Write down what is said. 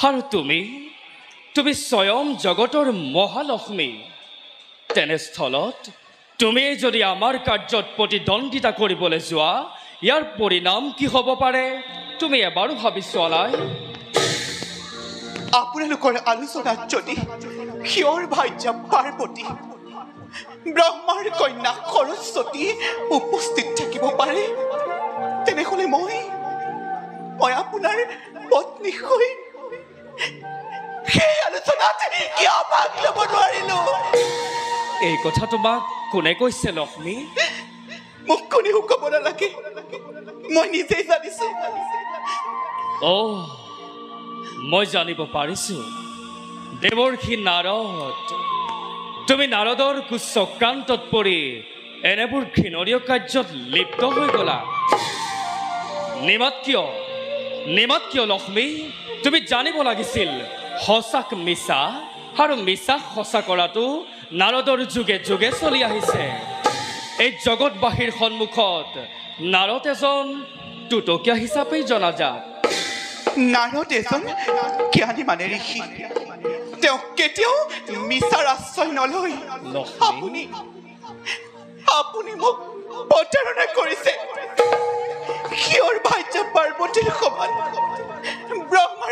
আৰু তুমি তুমি স্বয়ং জগতৰ মহালক্ষ্মী। তেনেস্থলত তুমি যদি আমাৰ কাৰ্যত প্ৰতিদ্বন্দ্বিতা কৰিবলৈ যোৱা, ইয়াৰ পৰিণাম কি হ'ব পাৰে তুমি এবাৰো ভাবি চোৱা নাই? আপোনালোকৰ আলোচনাত যদি শিৱৰ ভাৰ্যা পাৰ্বতী, ব্ৰহ্মাৰ কন্যা সৰস্বতী উপস্থিত থাকিব পাৰে, তেনেহ'লে মই আপোনাৰ পত্নী হৈ সেই আলোচনাত কিয় ভাগ ল'ব নোৱাৰিলো? এই কথা তোমাক কোনে কৈছে লক্ষ্মী? মোক কোনেও ক'ব নালাগে, মই নিজেই জানিছো। অ', মই জানিব পাৰিছো। দেৱৰ্ষি নাৰদ, তুমি নাৰদৰ কুচক্ৰান্তত পৰি এনেবোৰ ঘৃণনীয় কাৰ্যত লিপ্ত হৈ গলা। নিমাত কিয়, নিমাত কিয় লক্ষ্মী? তুমি জানিব লাগিছিল সঁচাক মিছা আৰু মিছাক সঁচা কৰাটো নাৰদৰ যুগে যুগে চলি আহিছে। এই জগতবাসীৰ সন্মুখত নাৰদ এজন টুটকীয়া হিচাপেই জনাজাত। নাৰদ এজন জ্ঞানী মানে ঋষি, তেওঁ কেতিয়াও মিছাৰ আশ্ৰয় নলয়। লক্ষ্মী, আপুনি আপুনি মোক